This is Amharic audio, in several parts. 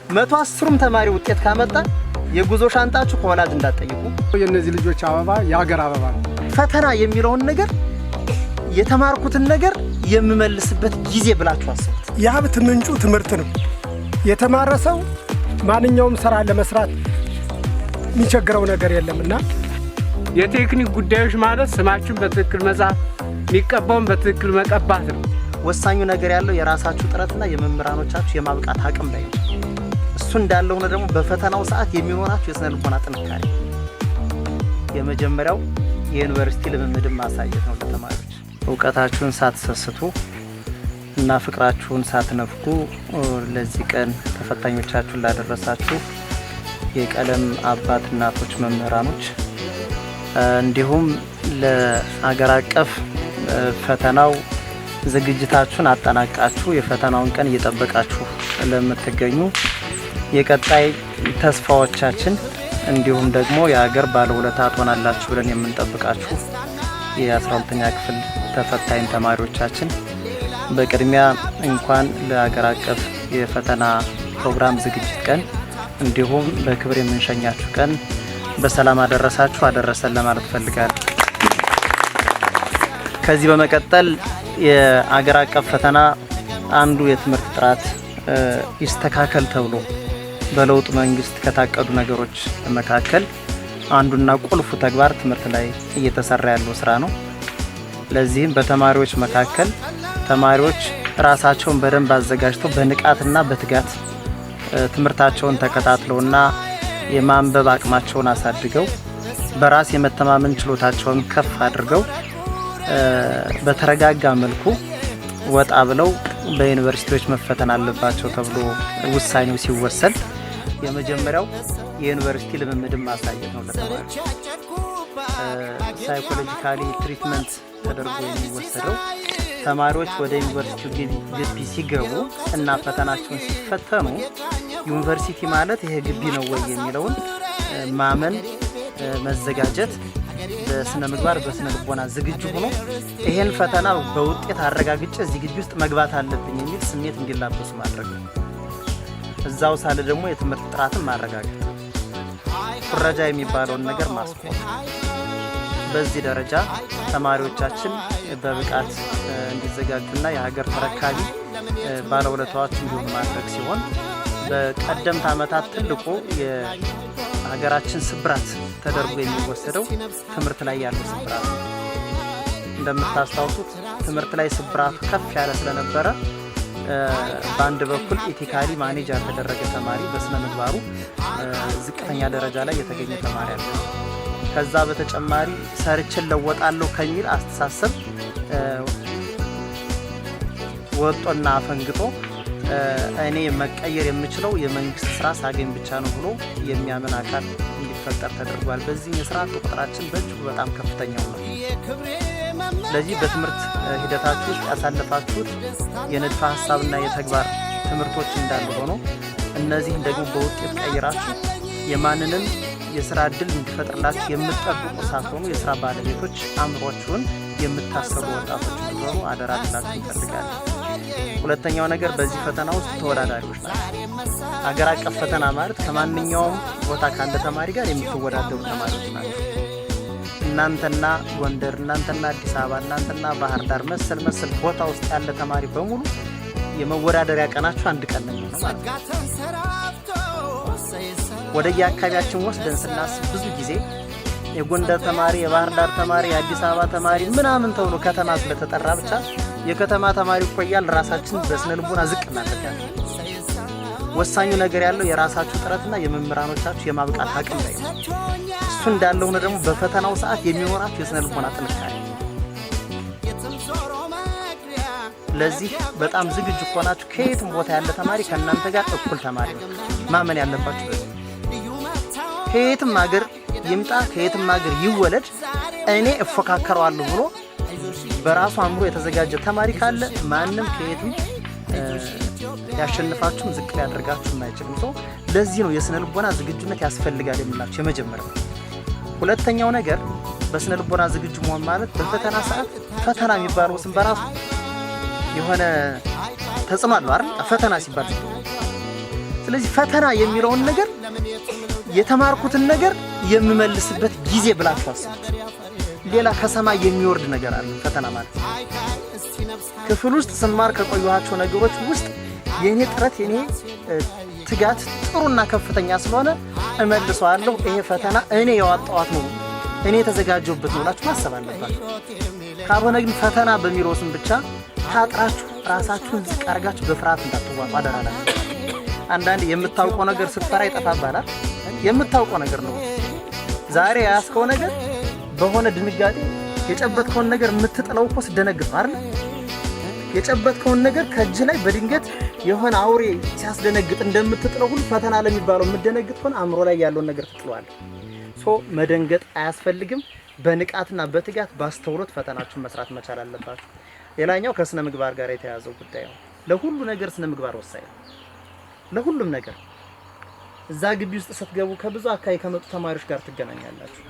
110ሩም ተማሪ ውጤት ካመጣ የጉዞ ሻንጣችሁ ከወላጅ እንዳትጠይቁ። የእነዚህ ልጆች አበባ የሀገር አበባ ነው። ፈተና የሚለውን ነገር የተማርኩትን ነገር የምመልስበት ጊዜ ብላችሁ አስቡት። የሀብት ምንጩ ትምህርት ነው። የተማረ ሰው ማንኛውም ስራ ለመስራት የሚቸግረው ነገር የለምና። የቴክኒክ ጉዳዮች ማለት ስማችሁን በትክክል መጻፍ፣ የሚቀባውን በትክክል መቀባት ነው። ወሳኙ ነገር ያለው የራሳችሁ ጥረትና የመምህራኖቻችሁ የማብቃት አቅም ላይ ነው። እሱ እንዳለ ሆነ ደግሞ በፈተናው ሰዓት የሚኖራችሁ የስነ ልቦና ጥንካሬ የመጀመሪያው የዩኒቨርሲቲ ልምምድን ማሳየት ነው ለተማሪዎች። እውቀታችሁን ሳትሰስቱ እና ፍቅራችሁን ሳትነፍጉ ለዚህ ቀን ተፈታኞቻችሁን ላደረሳችሁ የቀለም አባት እናቶች፣ መምህራኖች እንዲሁም ለአገር አቀፍ ፈተናው ዝግጅታችሁን አጠናቃችሁ የፈተናውን ቀን እየጠበቃችሁ ለምትገኙ የቀጣይ ተስፋዎቻችን እንዲሁም ደግሞ የሀገር ባለውለታ ትሆናላችሁ ብለን የምንጠብቃችሁ የ12ኛ ክፍል ተፈታኝ ተማሪዎቻችን፣ በቅድሚያ እንኳን ለሀገር አቀፍ የፈተና ፕሮግራም ዝግጅት ቀን እንዲሁም በክብር የምንሸኛችሁ ቀን በሰላም አደረሳችሁ አደረሰን ለማለት እፈልጋለሁ። ከዚህ በመቀጠል የአገር አቀፍ ፈተና አንዱ የትምህርት ጥራት ይስተካከል ተብሎ በለውጥ መንግስት ከታቀዱ ነገሮች መካከል አንዱና ቁልፉ ተግባር ትምህርት ላይ እየተሰራ ያለው ስራ ነው። ለዚህም በተማሪዎች መካከል ተማሪዎች ራሳቸውን በደንብ አዘጋጅተው በንቃትና በትጋት ትምህርታቸውን ተከታትለውና የማንበብ አቅማቸውን አሳድገው፣ በራስ የመተማመን ችሎታቸውን ከፍ አድርገው፣ በተረጋጋ መልኩ ወጣ ብለው በዩኒቨርሲቲዎች መፈተን አለባቸው ተብሎ ውሳኔው ሲወሰን የመጀመሪያው የዩኒቨርሲቲ ልምምድን ማሳየት ነው ለተማሪዎች። Psychologically treatment ተደርጎ የሚወሰደው ተማሪዎች ወደ ዩኒቨርሲቲው ግቢ ሲገቡ እና ፈተናቸውን ሲፈተኑ ዩኒቨርሲቲ ማለት ይሄ ግቢ ነው ወይ የሚለውን ማመን፣ መዘጋጀት፣ በስነ ምግባር በስነ ልቦና ዝግጁ ሆኖ ይሄን ፈተና በውጤት አረጋግጬ እዚህ ግቢ ውስጥ መግባት አለብኝ የሚል ስሜት እንዲላበሱ ማድረግ ነው። እዛው ሳለ ደግሞ የትምህርት ጥራትን ማረጋገጥ፣ ኩረጃ የሚባለውን ነገር ማስቆም፣ በዚህ ደረጃ ተማሪዎቻችን በብቃት እንዲዘጋጁና የሀገር ተረካቢ ባለውለታዎች እንዲሆኑ ማድረግ ሲሆን፣ በቀደምት ዓመታት ትልቁ የሀገራችን ስብራት ተደርጎ የሚወሰደው ትምህርት ላይ ያለው ስብራት ነው። እንደምታስታውሱት ትምህርት ላይ ስብራቱ ከፍ ያለ ስለነበረ በአንድ በኩል ethically manage ያልተደረገ ተማሪ፣ በስነ ምግባሩ ዝቅተኛ ደረጃ ላይ የተገኘ ተማሪ አለ። ከዛ በተጨማሪ ሰርቼ እለወጣለሁ ከሚል አስተሳሰብ ወጦና አፈንግጦ እኔ መቀየር የምችለው የመንግስት ስራ ሳገኝ ብቻ ነው ብሎ የሚያምን አካል እንዲፈጠር ተደርጓል። በዚህም የስራ አጥ ቁጥራችን በእጅጉ በጣም ከፍተኛው ነው። ስለዚህ በትምህርት ሂደታችሁ ውስጥ ያሳለፋችሁት የንድፈ ሀሳብና የተግባር ትምህርቶች እንዳሉ ሆኖ እነዚህን ደግሞ በውጤት ቀይራችሁ የማንንም የስራ እድል እንዲፈጥርላችሁ የምትጠብቁ ሳትሆኑ የስራ ባለቤቶች፣ አእምሯችሁን የምታሰሩ ወጣቶች እንድትሆኑ አደራ ልላችሁ እንፈልጋለን። ሁለተኛው ነገር በዚህ ፈተና ውስጥ ተወዳዳሪዎች ናቸው። አገር አቀፍ ፈተና ማለት ከማንኛውም ቦታ ካለ ተማሪ ጋር የምትወዳደሩ ተማሪዎች ናቸው። እናንተና ጎንደር፣ እናንተና አዲስ አበባ፣ እናንተና ባህር ዳር መሰል መሰል ቦታ ውስጥ ያለ ተማሪ በሙሉ የመወዳደሪያ ቀናችሁ አንድ ቀን ነው የሚሆነው ማለት ነው። ወደ የአካባቢያችን ወስደን ስናስብ ብዙ ጊዜ የጎንደር ተማሪ፣ የባህር ዳር ተማሪ፣ የአዲስ አበባ ተማሪ ምናምን ተብሎ ከተማ ስለተጠራ ብቻ የከተማ ተማሪ እኮ እያልን ራሳችን በስነ ልቦና ዝቅ እናደርጋለን። ወሳኙ ነገር ያለው የራሳችሁ ጥረትና የመምህራኖቻችሁ የማብቃት አቅም ላይ ነው። እሱ እንዳለ ሆነ ደግሞ በፈተናው ሰዓት የሚኖራችሁ የስነ ልቦና ጥንካሬ፣ ለዚህ በጣም ዝግጁ ከሆናችሁ ከየትም ቦታ ያለ ተማሪ ከእናንተ ጋር እኩል ተማሪ ነው። ማመን ያለባችሁ በዚህ ከየትም ሀገር ይምጣ፣ ከየትም ሀገር ይወለድ፣ እኔ እፎካከረዋለሁ ብሎ በራሱ አእምሮ የተዘጋጀ ተማሪ ካለ ማንም ከየትም ሊያሸንፋችሁም ዝቅ ሊያደርጋችሁም አይችልም። ሰው ለዚህ ነው የስነ ልቦና ዝግጁነት ያስፈልጋል የምላችሁ የመጀመሪያው። ሁለተኛው ነገር በስነ ልቦና ዝግጁ መሆን ማለት በፈተና ሰዓት ፈተና የሚባለው ስም በራሱ የሆነ ተጽዕኖ አለው አይደል? ፈተና ሲባል፣ ስለዚህ ፈተና የሚለውን ነገር የተማርኩትን ነገር የምመልስበት ጊዜ ብላችሁ አስቡት። ሌላ ከሰማይ የሚወርድ ነገር አለ ፈተና ማለት። ክፍል ውስጥ ስማር ከቆየኋቸው ነገሮች ውስጥ የኔ ጥረት፣ የኔ ትጋት ጥሩና ከፍተኛ ስለሆነ እመልሰዋለሁ። ይሄ ፈተና እኔ ያወጣኋት ነው፣ እኔ የተዘጋጀሁበት ነው ብላችሁ ማሰብ አለባችሁ። ካልሆነ ግን ፈተና በሚለው ስም ብቻ ታጥራችሁ ራሳችሁን ዝቅ አድርጋችሁ በፍርሃት እንዳትዋጡ አደራላችሁ። አንዳንድ የምታውቀው ነገር ስትፈራ ይጠፋብሃል። የምታውቀው ነገር ነው። ዛሬ የያዝከው ነገር በሆነ ድንጋጤ የጨበጥከውን ነገር የምትጥለው እኮ ስትደነግጥ ነው አይደል? የጨበጥከውን ነገር ከእጅህ ላይ በድንገት የሆነ አውሬ ሲያስደነግጥ እንደምትጥለው ሁሉ ፈተና ለሚባለው የምትደነግጥ ከሆነ አእምሮ ላይ ያለውን ነገር ትጥለዋለህ። So መደንገጥ አያስፈልግም። በንቃትና በትጋት ባስተውሎት ፈተናችሁን መስራት መቻል አለባችሁ። ሌላኛው ከስነ ምግባር ጋር የተያያዘው ጉዳይ ነው። ለሁሉ ነገር ስነ ምግባር ወሳኝ ነው። ለሁሉም ነገር እዛ ግቢ ውስጥ ስትገቡ ከብዙ አካባቢ ከመጡ ተማሪዎች ጋር ትገናኛላችሁ።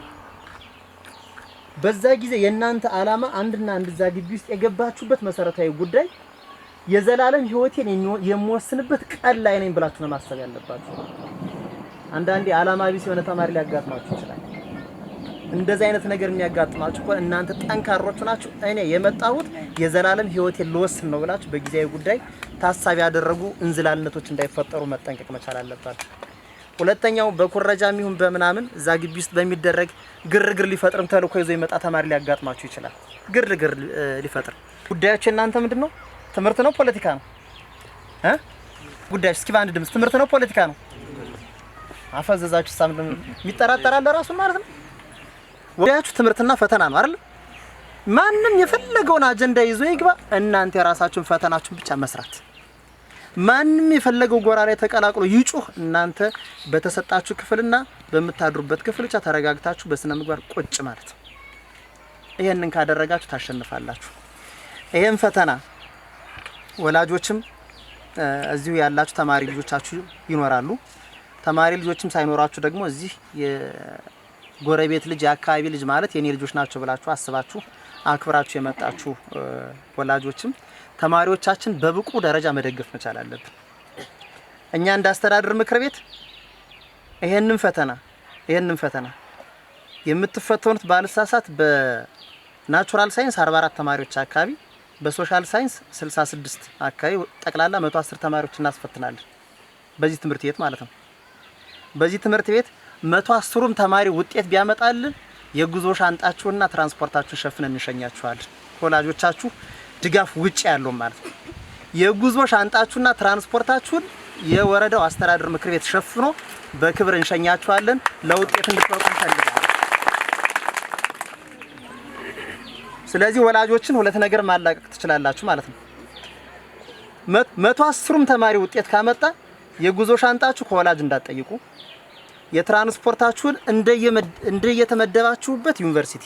በዛ ጊዜ የእናንተ ዓላማ አንድና አንድ እዛ ግቢ ውስጥ የገባችሁበት መሰረታዊ ጉዳይ የዘላለም ሕይወቴን የምወስንበት ቀን ላይ ነኝ ብላችሁ ነው ማሰብ ያለባችሁ። አንዳንዴ ዓላማ ቢስ የሆነ ተማሪ ሊያጋጥማችሁ ይችላል። እንደዚህ አይነት ነገር የሚያጋጥማችሁ ከሆነ እናንተ ጠንካሮች ናችሁ። እኔ የመጣሁት የዘላለም ሕይወቴን ልወስን ነው ብላችሁ በጊዜያዊ ጉዳይ ታሳቢ ያደረጉ እንዝላልነቶች እንዳይፈጠሩ መጠንቀቅ መቻል አለባችሁ። ሁለተኛው በኩረጃም ይሁን በምናምን እዛ ግቢ ውስጥ በሚደረግ ግርግር ሊፈጥርም ተልእኮ ይዞ የመጣ ተማሪ ሊያጋጥማችሁ ይችላል። ግርግር ሊፈጥር ጉዳያችሁ እናንተ ምንድን ነው? ትምህርት ነው ፖለቲካ ነው? ጉዳያችሁ እስኪ በአንድ ድምፅ ትምህርት ነው ፖለቲካ ነው? አፈዘዛችሁ። ሳም የሚጠራጠራል ራሱን ማለት ነው። ጉዳያችሁ ትምህርትና ፈተና ነው አይደል? ማንም የፈለገውን አጀንዳ ይዞ ይግባ፣ እናንተ የራሳችሁን ፈተናችሁን ብቻ መስራት። ማንም የፈለገው ጎራ ላይ ተቀላቅሎ ይጩህ፣ እናንተ በተሰጣችሁ ክፍልና በምታድሩበት ክፍል ብቻ ተረጋግታችሁ በስነ ምግባር ቁጭ ማለት። ይሄንን ካደረጋችሁ ታሸንፋላችሁ። ይሄን ፈተና ወላጆችም እዚሁ ያላችሁ ተማሪ ልጆቻችሁ ይኖራሉ። ተማሪ ልጆችም ሳይኖራችሁ ደግሞ እዚህ የጎረቤት ልጅ፣ የአካባቢ ልጅ ማለት የኔ ልጆች ናቸው ብላችሁ አስባችሁ አክብራችሁ የመጣችሁ ወላጆችም ተማሪዎቻችን በብቁ ደረጃ መደገፍ መቻል አለብን። እኛ እንደ አስተዳደር ምክር ቤት ይሄንን ፈተና የምትፈተኑት ባልሳሳት በ natural science 44 ተማሪዎች አካባቢ፣ በ social science 66 አካባቢ፣ ጠቅላላ 110 ተማሪዎች እናስፈትናለን። በዚህ ትምህርት ቤት ማለት ነው። በዚህ ትምህርት ቤት 110ሩም ተማሪ ውጤት ቢያመጣልን የጉዞ ሻንጣችሁና ትራንስፖርታችሁን ሸፍነን እንሸኛችኋለን። ከወላጆቻችሁ ድጋፍ ውጭ ያለው ማለት ነው። የጉዞ ሻንጣችሁና ትራንስፖርታችሁን የወረዳው አስተዳደር ምክር ቤት ሸፍኖ በክብር እንሸኛችኋለን። ለውጤት እንድትበቁ እንፈልጋለን። ስለዚህ ወላጆችን ሁለት ነገር ማላቀቅ ትችላላችሁ ማለት ነው። 110ሩም ተማሪ ውጤት ካመጣ የጉዞ ሻንጣችሁ ከወላጅ እንዳትጠይቁ፣ የትራንስፖርታችሁን እንደየተመደባችሁበት ዩኒቨርሲቲ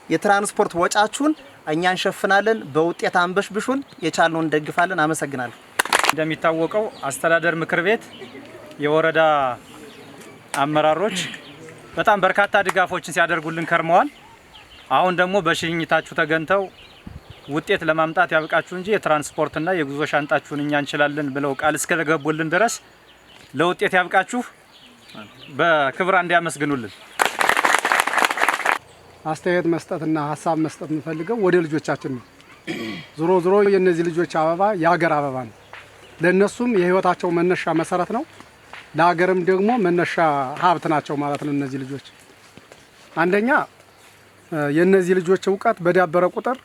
የትራንስፖርት ወጫችሁን እኛ እንሸፍናለን። በውጤት አንበሽብሹን፣ የቻልነውን እንደግፋለን። አመሰግናለሁ። እንደሚታወቀው አስተዳደር ምክር ቤት የወረዳ አመራሮች በጣም በርካታ ድጋፎችን ሲያደርጉልን ከርመዋል። አሁን ደግሞ በሽኝታችሁ ተገኝተው ውጤት ለማምጣት ያብቃችሁ እንጂ የትራንስፖርትና የጉዞ ሻንጣችሁን እኛ እንችላለን ብለው ቃል እስከገቡልን ድረስ ለውጤት ያብቃችሁ፣ በክብር እንዲያመስግኑልን። አስተያየት መስጠትና ሀሳብ መስጠት የምፈልገው ወደ ልጆቻችን ነው። ዞሮ ዞሮ የእነዚህ ልጆች አበባ የሀገር አበባ ነው። ለእነሱም የህይወታቸው መነሻ መሰረት ነው። ለሀገርም ደግሞ መነሻ ሀብት ናቸው ማለት ነው። እነዚህ ልጆች አንደኛ የእነዚህ ልጆች እውቀት በዳበረ ቁጥር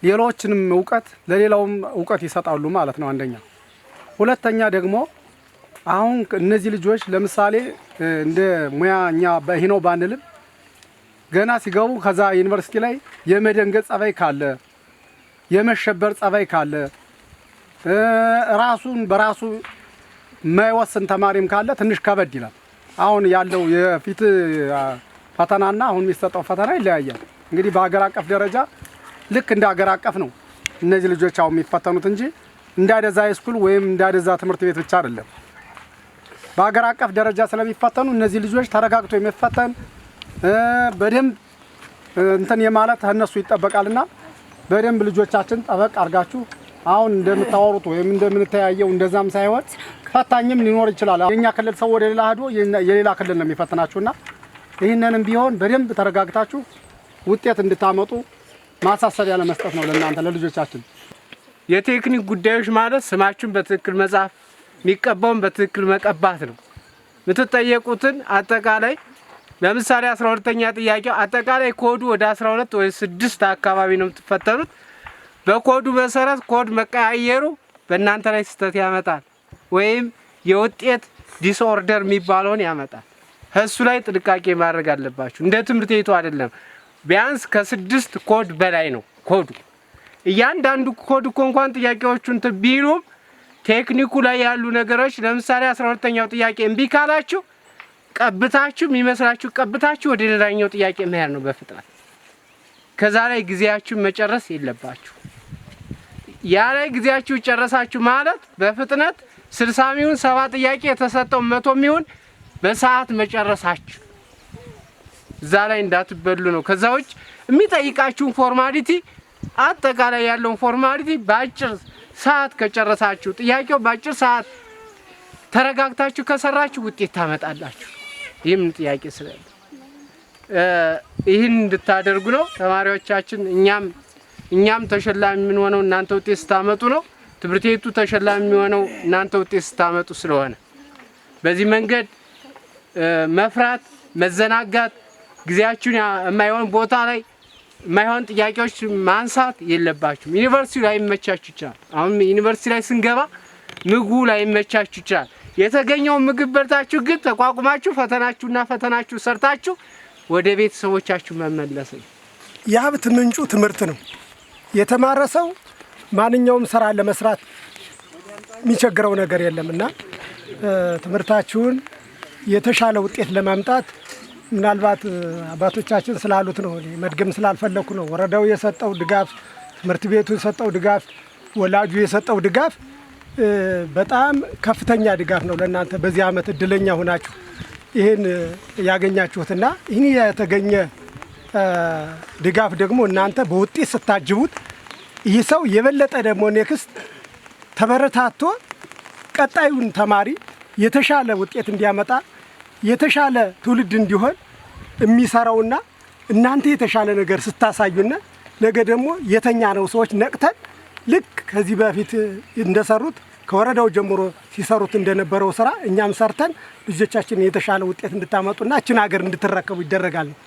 ሌሎችንም እውቀት ለሌላውም እውቀት ይሰጣሉ ማለት ነው። አንደኛ። ሁለተኛ ደግሞ አሁን እነዚህ ልጆች ለምሳሌ እንደ ሙያ እኛ ይህ ነው ባንልም ገና ሲገቡ ከዛ ዩኒቨርሲቲ ላይ የመደንገጥ ጸባይ ካለ፣ የመሸበር ጸባይ ካለ፣ ራሱን በራሱ የማይወስን ተማሪም ካለ ትንሽ ከበድ ይላል። አሁን ያለው የፊት ፈተናና አሁን የሚሰጠው ፈተና ይለያያል። እንግዲህ በሀገር አቀፍ ደረጃ ልክ እንደ ሀገር አቀፍ ነው እነዚህ ልጆች አሁን የሚፈተኑት እንጂ እንዳደዛ high school ወይም እንዳደዛ ትምህርት ቤት ብቻ አይደለም። በሀገር አቀፍ ደረጃ ስለሚፈተኑ እነዚህ ልጆች ተረጋግቶ የሚፈተን በደንብ እንትን የማለት እነሱ ይጠበቃልና በደንብ ልጆቻችን ጠበቅ አድርጋችሁ አሁን እንደምታወሩት ወይም እንደምንተያየው እንደዛም ሳይሆን ፈታኝም ሊኖር ይችላል። የኛ ክልል ሰው ወደ ሌላ ሄዶ የሌላ ክልል ነው የሚፈትናችሁና ይህንንም ቢሆን በደንብ ተረጋግታችሁ ውጤት እንድታመጡ ማሳሰቢያ ለመስጠት ነው ለእናንተ ለልጆቻችን። የቴክኒክ ጉዳዮች ማለት ስማችሁን በትክክል መጻፍ፣ የሚቀባውን በትክክል መቀባት ነው። የምትጠየቁትን አጠቃላይ ለምሳሌ 12ኛ ጥያቄው አጠቃላይ ኮዱ ወደ 12 ወይ 6 አካባቢ ነው የምትፈተኑት። በኮዱ መሰረት ኮድ መቀያየሩ በእናንተ ላይ ስህተት ያመጣል ወይም የውጤት disorder የሚባለውን ያመጣል። እሱ ላይ ጥንቃቄ ማድረግ አለባችሁ። እንደ ትምህርት ቤቱ አይደለም። ቢያንስ ከ6 ኮድ በላይ ነው ኮዱ። እያንዳንዱ ኮድ እኮ እንኳን ጥያቄዎቹን እንትን ቢሉም ቴክኒኩ ላይ ያሉ ነገሮች ለምሳሌ 12ኛው ጥያቄ እምቢ ካላችሁ ቀብታችሁ የሚመስላችሁ ቀብታችሁ ወደ ሌላኛው ጥያቄ መሄድ ነው በፍጥነት። ከዛ ላይ ጊዜያችሁ መጨረስ የለባችሁ። ያ ላይ ጊዜያችሁ ጨረሳችሁ ማለት በፍጥነት 60 ሚሆን 70 ጥያቄ የተሰጠው 100 ሚሆን በሰዓት መጨረሳችሁ እዛ ላይ እንዳትበሉ ነው። ከዛ ውጭ የሚጠይቃችሁን formality አጠቃላይ ያለውን formality በአጭር ሰዓት ከጨረሳችሁ ጥያቄው በአጭር ሰዓት ተረጋግታችሁ ከሰራችሁ ውጤት ታመጣላችሁ። ይህም ጥያቄ ስለሌለ ይህን እንድታደርጉ ነው ተማሪዎቻችን። እኛም ተሸላሚ የምንሆነው እናንተ ውጤት ስታመጡ ነው። ትምህርት ቤቱ ተሸላሚ የሚሆነው እናንተ ውጤት ስታመጡ ስለሆነ በዚህ መንገድ መፍራት፣ መዘናጋት፣ ጊዜያችሁን የማይሆን ቦታ ላይ የማይሆን ጥያቄዎች ማንሳት የለባችሁም። ዩኒቨርሲቲ ላይ ላይመቻችሁ ይችላል። አሁን ዩኒቨርሲቲ ላይ ስንገባ ምግቡ ላይ ላይመቻችሁ ይችላል። የተገኘውን ምግብ በልታችሁ ግን ተቋቁማችሁ ፈተናችሁና ፈተናችሁ ሰርታችሁ ወደ ቤተሰቦቻችሁ መመለስ ነው። የሀብት ምንጩ ትምህርት ነው። የተማረ ሰው ማንኛውም ስራ ለመስራት የሚቸግረው ነገር የለምና ትምህርታችሁን የተሻለ ውጤት ለማምጣት ምናልባት አባቶቻችን ስላሉት ነው፣ እኔ መድገም ስላልፈለኩ ነው። ወረዳው የሰጠው ድጋፍ፣ ትምህርት ቤቱ የሰጠው ድጋፍ፣ ወላጁ የሰጠው ድጋፍ በጣም ከፍተኛ ድጋፍ ነው ለእናንተ። በዚህ ዓመት እድለኛ ሆናችሁ ይህን ያገኛችሁትና ይህን የተገኘ ድጋፍ ደግሞ እናንተ በውጤት ስታጅቡት ይህ ሰው የበለጠ ደግሞ next ተበረታቶ ቀጣዩን ተማሪ የተሻለ ውጤት እንዲያመጣ የተሻለ ትውልድ እንዲሆን የሚሰራውና እናንተ የተሻለ ነገር ስታሳዩና ነገ ደግሞ የተኛ ነው ሰዎች ነቅተን ልክ ከዚህ በፊት እንደሰሩት ከወረዳው ጀምሮ ሲሰሩት እንደነበረው ስራ እኛም ሰርተን ልጆቻችን የተሻለ ውጤት እንድታመጡና እችን ሀገር እንድትረከቡ ይደረጋል ነው።